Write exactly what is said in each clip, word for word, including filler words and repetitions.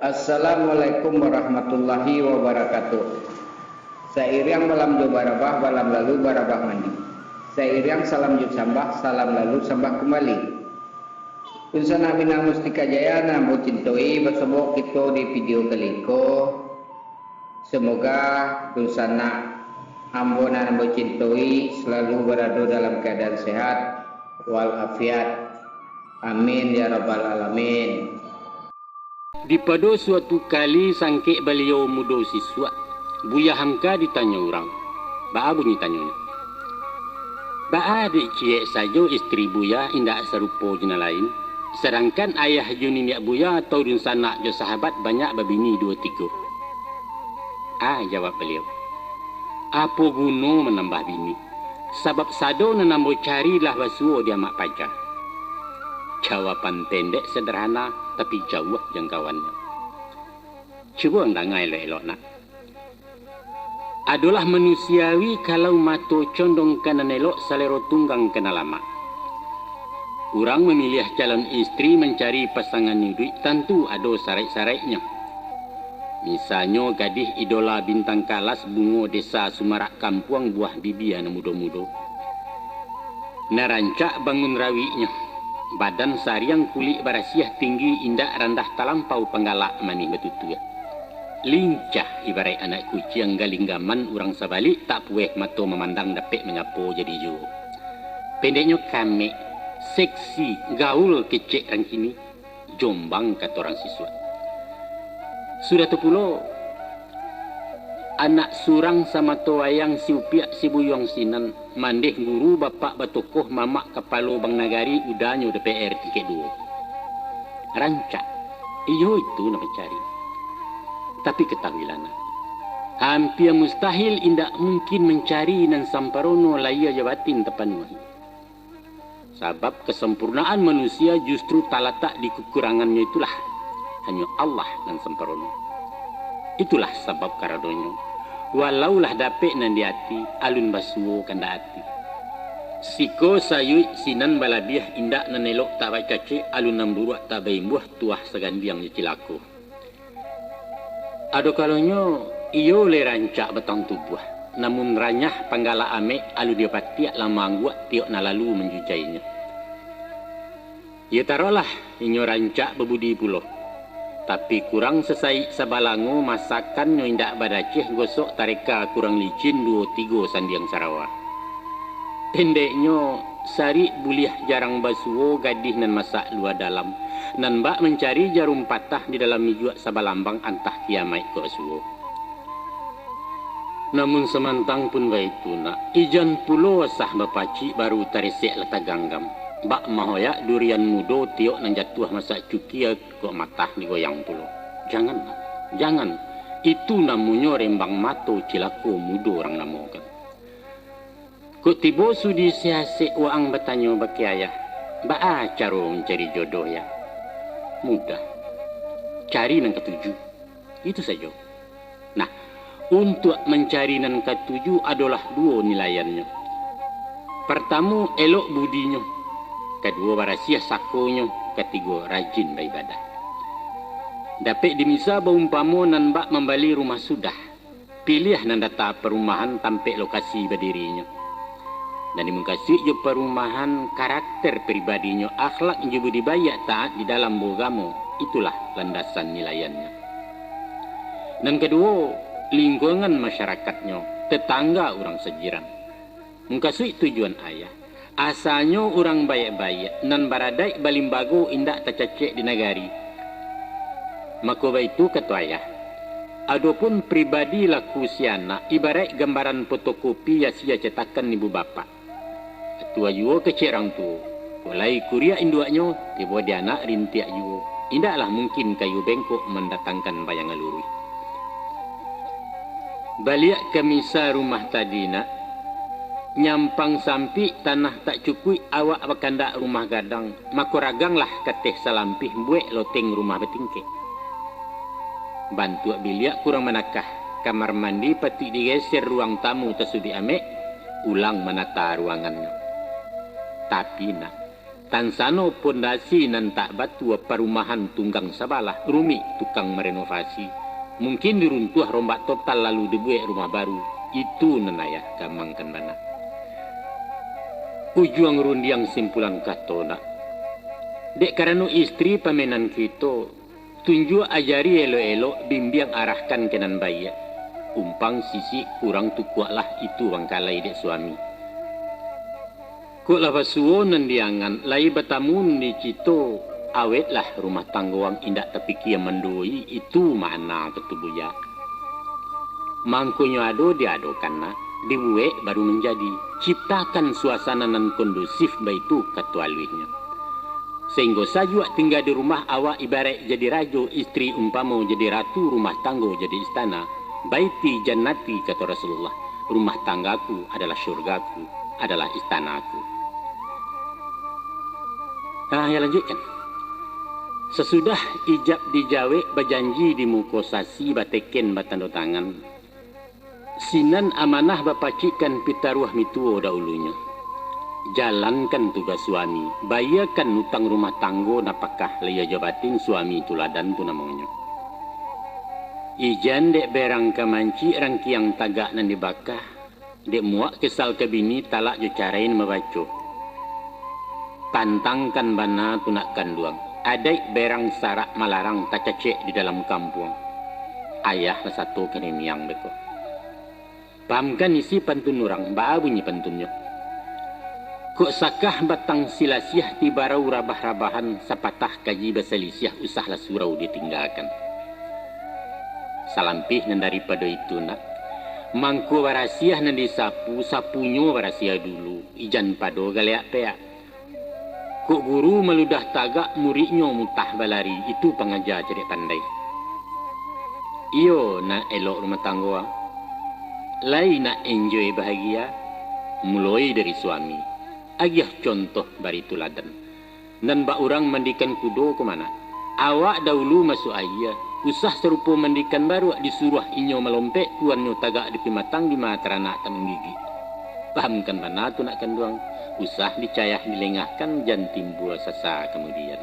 Assalamualaikum warahmatullahi wabarakatuh. Sairiang balam jo barabah, balam lalu barabah mandi. Sairiang salam jo sambah, salam lalu sambah kumbali. Dunsanak Minang Mustika Jaya nan ambo cintoi, basobok kito di video kali ko. Semoga dunsanak ambo nan ambo cintoi selalu barado dalam keadaan sehat walafiat. Amin ya rabbal alamin. Di pado suatu kali sangkek baliau mudo sisuak, Buya Hamka ditanyo urang. Baa bunyi tanyonyo? Baa dek ciek sajo istri Buya indak sarupo jo nan lain, sadangkan ayah jo niniak Buya atau dunsanak jo sahabat banyak babini duo tigo? Ah, jawab baliau, apo guno manambah bini? Sabab sado nan ambo cari lah basuo di amak paja. Jawaban pendek sederhana, tapi jauah jangkauannyo. Cubo ang danga elok-elok, nak. Adolah manusiawi kalau mato condong ka nan elok, salero tunggang ka nan lamak. Urang mamiliah calon istri mancari pasangan iduik tantu ado saraik-saraiknyo. Misalnyo gadih idola bintang kalas, bungo desa sumarak kampuang, buah bibia nan mudo-mudo. Nan rancak bangun rawiknyo, badan sariang kulik barasiah tinggi, indak randah talampau panggalak manih batutua. Lincah ibaraik anak kuciang, galinggaman urang sabalik, tak pueh mato mamandang dapek manyapo jadi juo. Pendeknyo kamek, seksi, gaul kecek rang kini. Jombang, kato urang sisuak. Sudah tu pulo, anak surang samato wayang, si upiak si buyuang sinan, mandeh guru bapak batokoh, mamak kapalo bank nagari, udanyo D P R tingkek duo. Rancak, iyo itu nan mancari. Tapi katahuilah nak, hampia mustahil indak mungkin mancari nan samparono, lahia jo batin tapanuahi. Sabab kasampurnaan manusia justru talatak di kakurangannyo itulah. Hanyo Allah nan samparono. Itulah sabab karanonyo, walau lah dapek nan di ati, alun basuo kandak ati. Siko sayuik sinan balabiah, indak nan elok tak bacacek, alun nan buruak tak baimbuah, tuah sagandiang jo cilako. Ado kalonyo iyo lai rancak batang tubuah, namun ranyah panggalak amek, alun dipatiak lah maangguak, tiok nan lalu manjujainyo. Iyo taruahlah, inyo rancak babudi pulo, tapi kurang sasaik sabalango, masakannyo indak badaceh, gosok tareka kurang licin, duo tigo sandiang sarawa. Pendeknyo, sarik buliah jarang basuo, gadih nan masak lua dalam, nan bak mancari jarum patah, di dalam ijuak sabalambang, antah kiamaik kok suo. Namun samantang pun baitu nak, ijan pulo asah bapacik, baru taresek lah taganggam. Bak mahoyak durian mudo, tiok nan jatuah masak cukia, kok matah digoyang pulo. Jangan nak, jangan. Itu namonyo rembang mato, cilako mudo urang namokan. Kok tibo sudi siasek waang batanyo bakeh ayah, baa caro mancari jodoh, Yah? Mudah. Cari nan katuju. Itu sajo. Nah, untuak mancari nan katuju adolah duo nilaiannyo. Partamo, elok budinyo. Kaduo, barasiah sakonyo. Katigo, rajin baibadah. Dapek dimisa baumpamo nan bak mambali rumah sudah. Piliah nan data parumahan tampek lokasi badirinyo. Nan dimukasuik jo parumahan, karakter pribadinyo, akhlak jo budi baiak, taat di dalam baugamo, itulah landasan nilaiannyo. Nan kaduo, lingkungan masyarakatnyo, tetangga urang sajiran. Mukasuik tujuan ayah, asalnyo urang baiak-baiak, nan baradaik balimbago, indak tacacek di nagari. Mako baitu kato ayah, adopun pribadi laku si anak, ibaraik gambaran fotokopi, asia cetakan ibu bapak. Atua juo kecek urang tuo, kok lai kuriak induaknyo, tibo di anak rintiak juo. Indaklah mungkin kayu bengkok mandatangkan bayangan luruih. Baliak ka misa rumah tadi nak, nyampang sampik, tanah tak cukuik, awak bakandak rumah gadang, mako raganglah kateh salampih, buek loteng rumah batingkek. Bantuak biliak kurang manakah, kamar mandi patuik digeser, ruang tamu tasubiak amek, ulang manata ruangannyo. Tapi nak, Tansano pondasi nan tak batua, parumahan tunggang sabalah, rumik tukang marenovasi. Mungkin diruntuah rombak total lalu dibuek rumah baru. Itu nan ayah gamangkan bana. Ujuang rundiang simpulan kato, nak. Dek karano istri pamenan kito, tunjuak ajari elok-elok, bimbiang arahkan ka nan baiak. Umpang sisik kurang tukuaklah itu bangkalai dek suami. Kok lah basuo nan diangan, lai batamu nan dicito, awetlah rumah tanggo ang indak tapikia manduoi, itu makna katubuya. Mangkonyo ado diadokan nak, dibuek baru manjadi. Ciptakan suasana nan kondusif baitu kato aluihnyo. Sainggo sajuak tingga di rumah, awak ibaraik jadi rajo, istri umpamo jadi ratu, rumah tanggo jadi istana. Baiti jannati, kato Rasulullah, rumah tanggaku adalah syurgaku, adalah istanaku. Nah, ya lanjutkan. Sasudah ijab dijawek, bajanji di muko sasi, bateken batando tangan, sinan amanah bapacikkan pitaruah mituo dahulunyo. Jalankan tugas suami, bayiakan utang rumah tanggo, napakah lahia jo batin, suami tuladan tu namonyo. Ijan dek berang ka mancik, rangkiang tagak nan dibakah, dek muak kesal ka bini, talak jo carai nan babaco. Pantangkan bana tu nak kanduang, adaik berang sarak malarang, tacacek di dalam kampuang. Ayah lah sato kaniniang beko. Pahamkan isi pantun urang, baa bunyi pantunnyo. Kok sakah batang silasiah, tibarau rabah-rabahan, sapatah kaji basalisiah, usahlah surau ditinggakan. Salampih nan daripado itu nak, mangko barasiah nan disapu, sapunyo barasiah dulu, ijan pado galeak peak. Kok guru maludah tagak, muridnyo mutah balari, itu pangaja cadiak pandai. Iyo, nak elok rumah tanggo, ah. Lai nak enjoy bahagia, muloi dari suami. Agiah contoh bari tuladan. Nan bak urang mandikan kudo ko ma nak. Awak dahulu masuak aia, usah sarupo mandikan baruak, disuruah inyo malompek, kuannyo tagak di pimatang, di ma taranak tak manggigik. Pahamkan bana tu nak kanduang, usah dicayah dilengahkan, jan timbua sasa kamudian.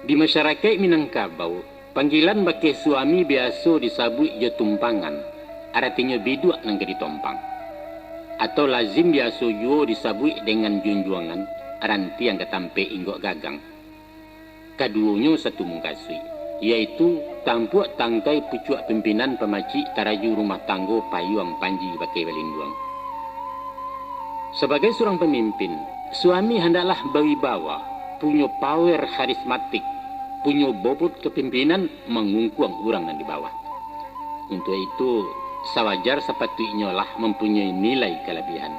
Di masyarakaik Minangkabau, panggilan bakeh suami biaso disabuik jo tumpangan, aratinyo biduak nan ka ditompang. Atau lazim biaso juo disabuik dengan junjuangan, rantiang ka tampek inggok gagang. Kaduonyo satu mukasuik, yaitu tampuak tangkai pucuak pimpinan pamacik taraju rumah tanggo payuang panji bakeh balinduang. Sabagai surang pamimpin, suami handaklah bawibawa, punyo power karismatik, punyo bobot kapimpinan mangungkuang urang nan di bawah. Untuak itu, sawajar sapatuiknyo lah mampunyoi nilai kalabiahan.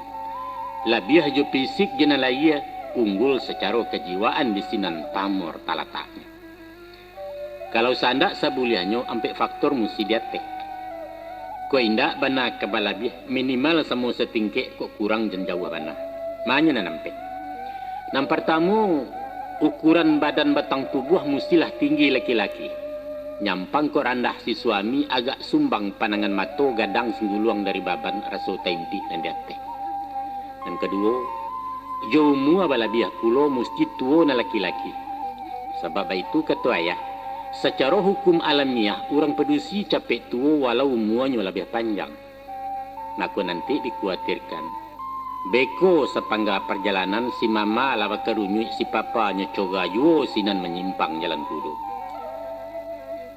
Labiah jo fisik jo nan lahia, unggul sacaro kajiwaan di sinan pamor talataknyo. Kalau saandak sabuliahnyo, ampek faktor musti diateh. Kok indak bana ka balabiah, minimal samo satingkek, kok kurang jan jauah bana. Manya nan ampek. Nan partamo, ukuran badan batang tubuah mustilah tinggi laki-laki. Nyampang kok randah si suami, agak sumbang pandangan mato, gadang singguluang dari baban, raso taimpik nan di ateh. Nan kaduo, jo umua balabiah pulo musti tuo nan laki-laki. Sabab baitu kato ayah, sacaro hukum alamiah urang padusi capek tuo walau umuanyo labiah panjang. Mako nanti dikuatirkan, beko sapangga parjalanan si mama lah bakarunyuik, si papa nyo coga juo sinan manyimpang jalan kudo.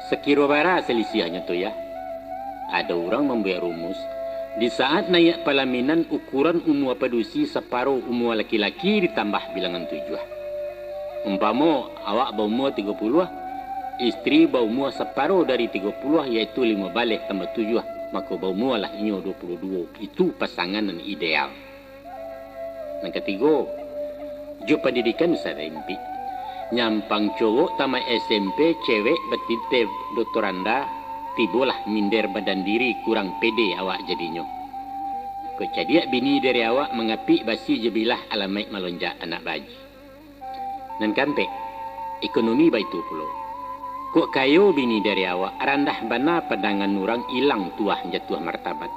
Sakiro bara salisiahnyo tu, yah? Ado urang mambuek rumus, di saat naiak palaminan ukuran umua padusi saparo umua laki-laki ditambah bilangan tujuah. Umpamo awak baumua tigo puluah, istri baumua saparo dari tigo puluah, yaitu limo baleh tambah tujuah, mako baumualah inyo duo puluah duo. Itu pasangan nan ideal. Nan katigo, jo pandidikan usah daimpik. Nyampang cowok tamaik S M P, cewek batiteh doktoranda, tibolah minder badan diri, kurang pede awak jadinyo. Kok cadiak bini dari awak mangapik basi jo bilah, alamaik malonjak anak baji. Nan kaampek, ekonomi baitu pulo. Kok kayo bini dari awak, randah bana pandangan urang, ilang tuah jatuah martabat.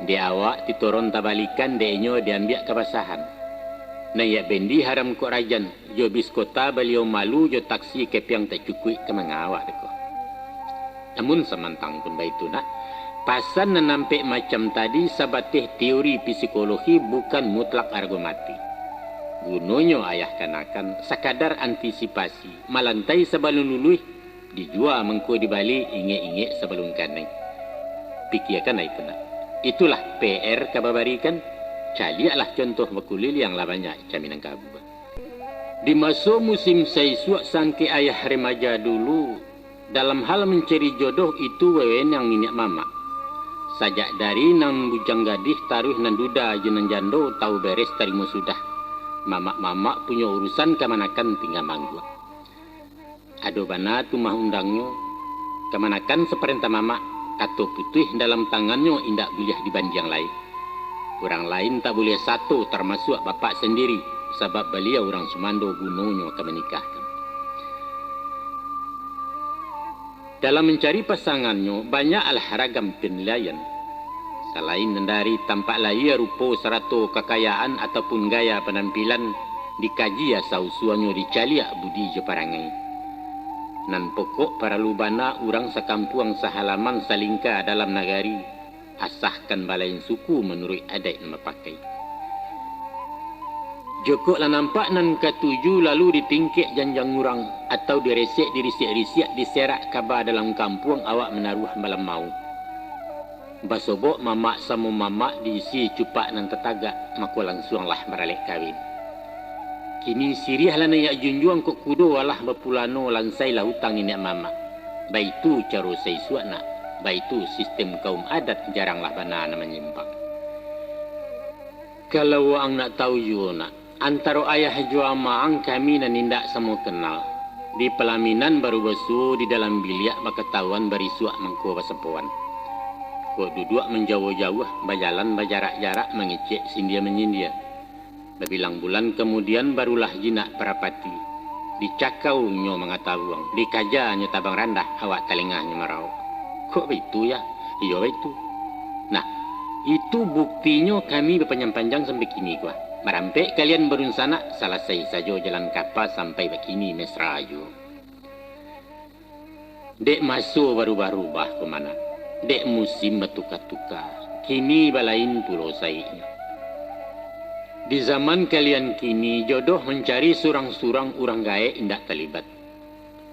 Dek awak titoron tabalikan, dek inyo diambiak kabasahan. Nan yak bendi haram kok rajan, jo bis kota baliau malu, jo taksi kepiang tak cukuik ka mangawak deko. Namun samantang pun baitu nak, pasan nan ampek macam tadi sabateh teori psikologi, bukan mutlak arago mati. Gunonyo ayah kanakan sakadar antisipasi, malantai sabalun luluih, dijua mangko dibali ingek-ingek sabalun kanai. Pikiakan lah itu nak. Itulah P R ka babarikan, caliaklah contoh bakuliliang lah banyak camin angkabu. Di maso musim saisuak sangkek ayah remaja dulu, dalam hal mancari jodoh itu wewenang niniak mamak. Sajak dari nan bujang gadih taruih nan duda jo nan jando tau beres tarimo sudah. Mamak-mamak punyo urusan kamanakan tingga mangguak. Ado bana tu mah undangnyo, kamanakan saparentah mamak, kato putuih dalam tangannyo indak buliah dibandiang lai. Urang lain tak buliah sato, tarmasuak bapak sandiri, sabab baliau urang sumando gunonyo ka manikahkan. Dalam mancari pasangannyo, banyaklah ragam panilaian. Salain nan dari tampak lahia, rupo, sarato kakayaan ataupun gaya panampilan, dikaji asa usuanyo, dicaliak budi jo parangai. Nan pokok paralu bana urang sakampuang, sahalaman, salingka dalam nagari, asahkan balain suku manuruik adaik nan bapakai. Jokok lah nampak nan katuju, lalu ditingkek janjang urang, atau diresek dirisik-risik, diserak kaba dalam kampuang, awak manaruah malam mau. Basobok mamak samo mamak diisi cupak nan tatagak, mako lansuanglah baralek kawin. Kini siriahlah nan yak junjuang kok kudo, alah bapulano, lansailah utang niniak mamak. Baitu caro saisuak nak, baitu sistem kaum adat, jaranglah bana nan manyimpang. Kalau waang nak tau juo nak, antaro ayah jo amaang kami nan indak samo kenal. Di palaminan baru basuo, di dalam biliak bakatauan, barisuak mangko basapoan. Kok duduak manjauah-jauah, bajalan bajarak-jarak, mangecek sindia manyindia. Babilang bulan kamudian, barulah jinak parapati. Dicakau nyo mangatabuang, dikaja nyo tabang randah, awak talingah nyo marauk. Kok baitu, yah? Iyo, baitu. Nah, itu buktinyo kami bapanjang-panjang sampai kini ko. Marampek kalian badunsanak, salasai sajo jalan kapa, sampai bakini mesra juo. Dek maso barubah-rubah ko mah nak, dek musim batuka-tuka, kini balain pulo saiknyo. Di zaman kalian kini, jodoh mancari surang-surang, urang gaek indak talibat.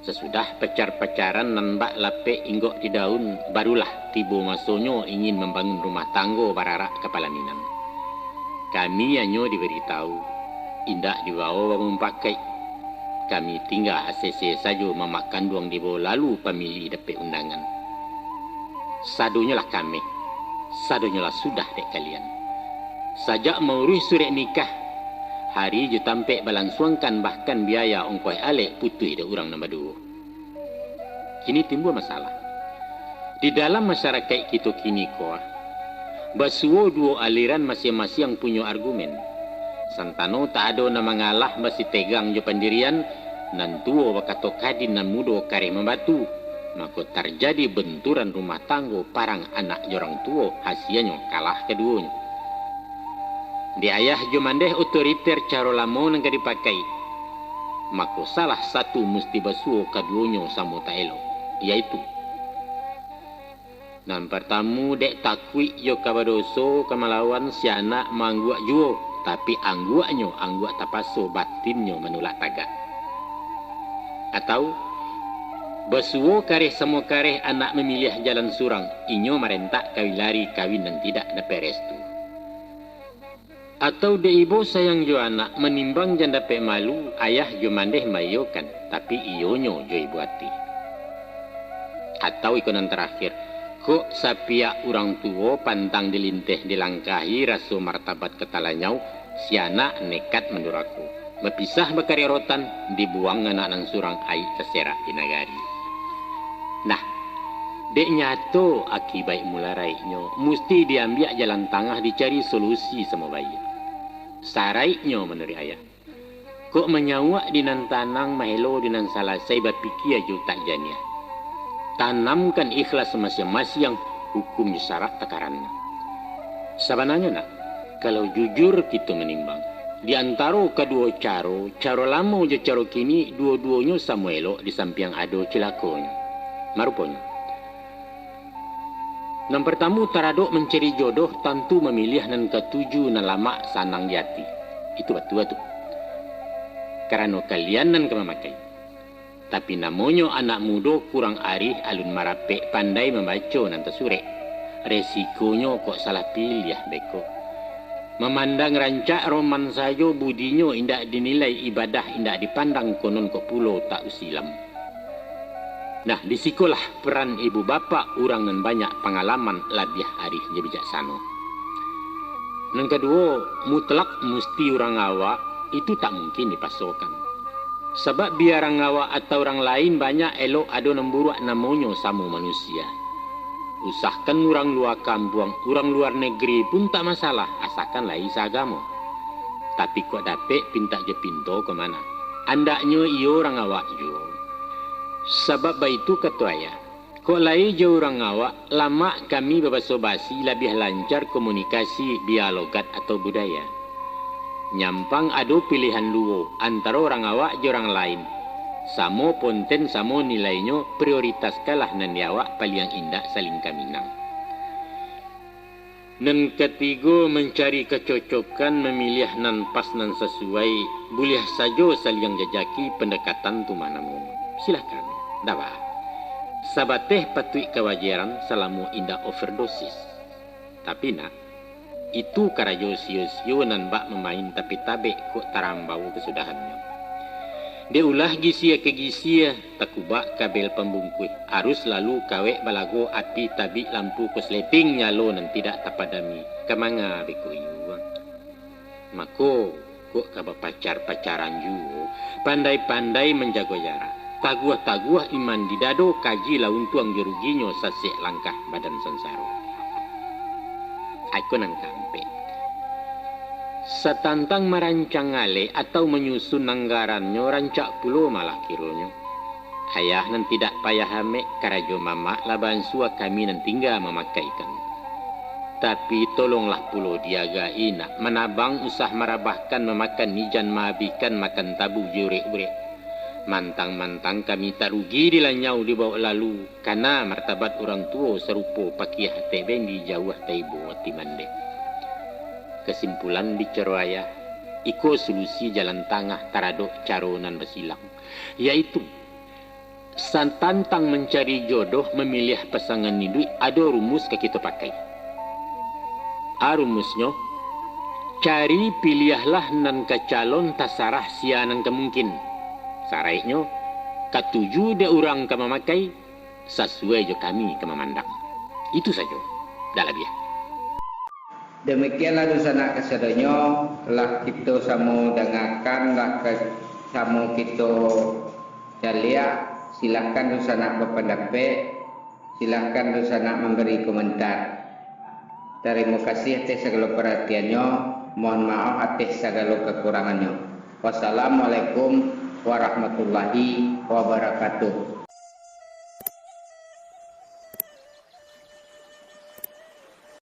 Sasudah pacar-pacaran nan bak lapek inggok di daun, barulah tibo masonyo ingin mambangun rumah tanggo bararak ka palaminan. Kami hanyo dibari tahu, indak dibawo bamupakaik. Kami tingga asese sajo mamak kanduang dibawo lalu pamilih dapek undangan. Sadonyo lah kameh, sadonyo lah sudah dek kalian. Sajak mauruih surek nikah, hari jo tampek balansuangkan, bahkan biaya ongkoh alek putuih dek urang nan baduo. Kini timbua masalah. Di dalam masyarakaik kito kini ko, basuo duo aliran masiang-masiang punyo argumen. Santano tak ado nan mangalah, basitegang jo pandirian, nan tuo bakato kadin, nan mudo kareh mambatu, mako tarjadi benturan rumah tanggo, parang anak jo urang tuo, hasianyo kalah kaduonyo. Di ayah jo mandeh otoriter caro lamo nan ka dipakai, mako salah satu musti basuo, kaduonyo samo tak elok, yaitu, nan partamu, dek takuik jo ka badoso ka malawan, si anak maangguak juo, tapi angguaknyo angguak tapaso, batinnyo manulak tagak. Atau, basuo kareh samo kareh, anak mamiliah jalan surang, inyo marentak kawin lari, kawin nan tidak dapek restu. Atau dek ibo sayang jo anak, manimbang jan dapek malu, ayah jo mandeh maiyokan, tapi iyonyo jo ibo ati. Atau iko nan tarakhir, kok sapiak urang tuo, pantang dilinteh dilangkahi, raso martabat ka talanyau, si anak nekat mandurako. Bapisah bakariak rotan, dibuang anak nan surang, aik taserak di nagari. Nah, dek nyato akibaik mularaiknyo, musti diambiak jalan tangah, dicari solusi samo baiak. Saraiknyo manuruik ayah, kok manyauak di nan tanang, maelo di nan salasai, bapikia jo tak janiah. Tanamkan ikhlas masiang-masiang, hukum jo sarak takaranna. Sabananyo nak, kalau jujur kito manimbang, Di antaro kaduo caro, caro lamo jo caro kini, duo-duonyo samo elok di sampiang ado cilakonyo. Maruponyo, nan partamu, taradok mancari jodoh, tantu mamiliah nan katuju, nan lamak sanang di ati. Itu batua tu. Karano kalian nan ka mamakai. Tapi namonyo anak mudo kurang arih alun marapek pandai mambaco nan tasurek. Resikonyo kok salah piliah beko. Mamandang rancak roman sajo budinyo indak dinilai ibadah indak dipandang konon kok pulo tak usilam. Nah, di sikolah peran ibu bapak urang nan banyak pangalaman labiah arih jo bijaksano. Nan kaduo, mutlak musti urang awak itu tak mungkin dipasokan. Sabab bia rang awak atau rang lain banyak elok ado nan buruak namonyo samo manusia. Usahkan urang lua kampuang, urang luar negeri pun tak masalah, asakan lai saagamo. Tapi kok dapek pintak jo pinto ka mana? Andaknyo iyo rang awak juo. Sabab baitu kato ayah, kok lai jo urang awak, lamak kami babaso basi labiah lancar komunikasi bia logat atau budaya. Nyampang ado pilihan duo antaro rang awak jo rang lain, samo ponten samo nilainyo, prioritaskanlah nan di awak paliang indak salingka minang. Nan katigo, mancari kacocokan, mamiliah nan pas nan sasuai, buliah sajo saliang jajaki, pandekatan tu mah namonyo. Silahkan, daba. Sabateh patuik kawajaran salamo indak overdosis. Tapi nak, itu karajo sio-sio nan bak mamain tapi tabek kok tarambau kasudahannyo. Dek ulah gisia ka gisia, takubak kabel pambungkuih, arus lalu kawek balago, api tabik lampu kosleting nyalo nan tidak tapadami, ka manga beko iyo. Mako, kok ka bapacar-pacaran juo, pandai-pandai manjago jarak, taguah-taguah iman di dado, kaji lah untuang jo ruginyo, sasek langkah badan sansaro. Iko nan kaampek. Satantang marancang alek atau manyusun anggarannyo, rancak pulo malah kironyo. Ayah nan tidak payah amek, karajo mamak lah baansua, kami nan tingga mamakaikan. Tapi tolonglah pulo diagai nak, manabang usah marabahkan, mamakan ijan maabihkan, makan tabu jo urek-urek. Mantang-mantang kami tak rugi dilanyau dibaok lalu, kana martabat urang tuo sarupo pakiah tebeng di jauah taibo ati mandeh. Kasimpulan bicaro ayah, iko solusi jalan tangah taradok caro nan basilang, yaitu, satantang mancari jodoh, mamiliah pasangan iduik, ado rumus ka kito pakai. A rumusnyo, cari piliahlah nan ka calon, tasarah sia nan ka mungkin. Saraiknyo, katuju dek urang ka mamakai, sasuai jo kami ka mamandang. Itu sajo, dak labiah. Demikianlah dunsanak kasadonyo, lah kito samo dangakan, lah ka-, samo kito caliak. Silahkan dunsanak bapandapek, silahkan dunsanak mambari komentar. Tarimo kasih ateh sagalo paratiannyo, mohon maaf ateh sagalo kakurangannyo. Wassalamualaikum warahmatullahi wabarakatuh.